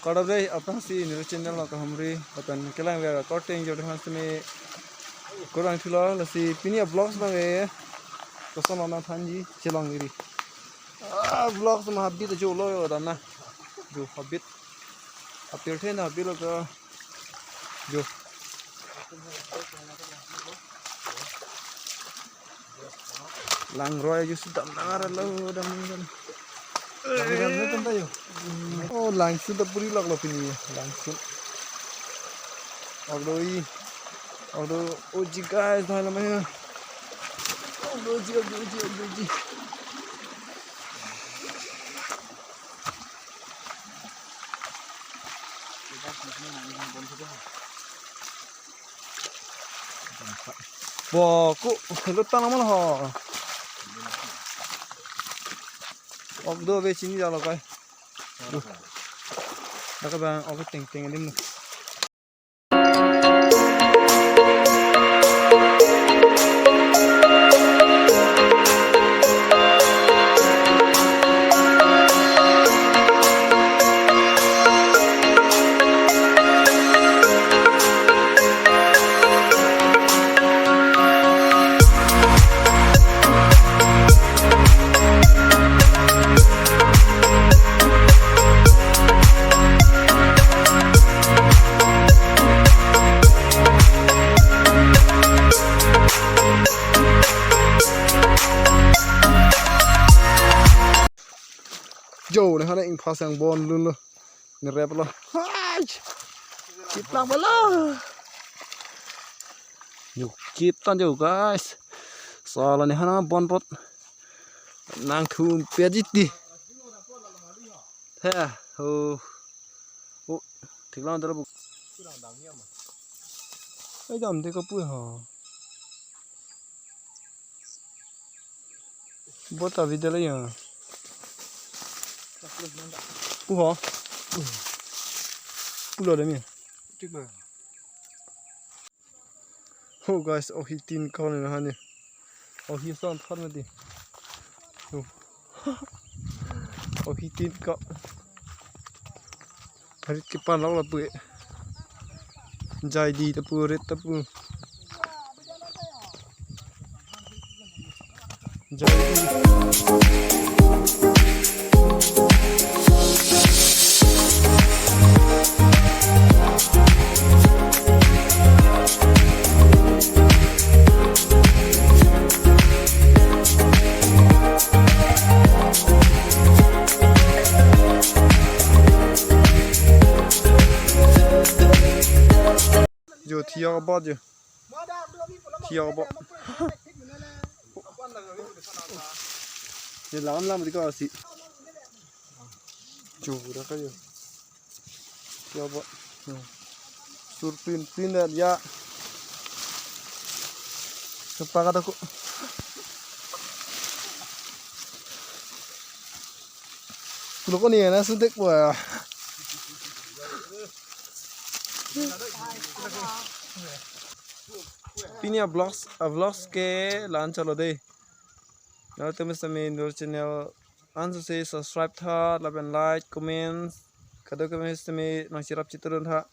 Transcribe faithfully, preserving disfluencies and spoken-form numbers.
Kardom dei, aphrangsi Nirul channel along kahumri, lapen kelang ver korte ingjir aphan sitame kurvangthulo, lasi pini a-vlogs abang ke kosonlonang thanji chelong iri. Ah, vlogs ma habit jo lo yo dam na. Jo habit. Apirthe na habit lo ka. Jo. Langroi ajo si damnang arlo, damnang. Lang, lang, lang, lang, lang. Oh, langsun ta puri lak lo pini, langsun. Although i, although, oh ji guys, dah lama ya. Although ji, although ji, although ji. Bo, ku, lu tang naman ho. Ok, do be chini jalo kai. Duh. Dak abang, ok, ting, ting, adim. Jo, ne hana ingphas angbon lunlo. Ne rep lo. Hai! Chiplang bala. Yo, chip tan jo, guys. Sala ne hana bon pot. Nangthum pejiti. He, ho. Oh, thik lang dara bu. Ai dam de kapu ho. Bota video la ya. Pu ho. Pulo de mi. Thik ba. Oh guys, ohi tin ko ne hani. Ohi son thon mati. Oh. Ohi tin ko. Rit kepan lok lapu. Jai di tapu, rit tapu. Jai di. Jo, thiak abot jo. Thiak abot. Ye lam lam di ko si. Jo, dak ka jo. Thiak abot. Hmm. Sur pin pin dat ya. Sepakat aku. Pulo ko ni na suntek po ya. Pini a-vlogs, a-vlogs ke la-an chalo dei. Nangtum sitame Nirul channel ansose subscribe tha, lapen like, comments, kadokave sitame nangcherap chitudun tha.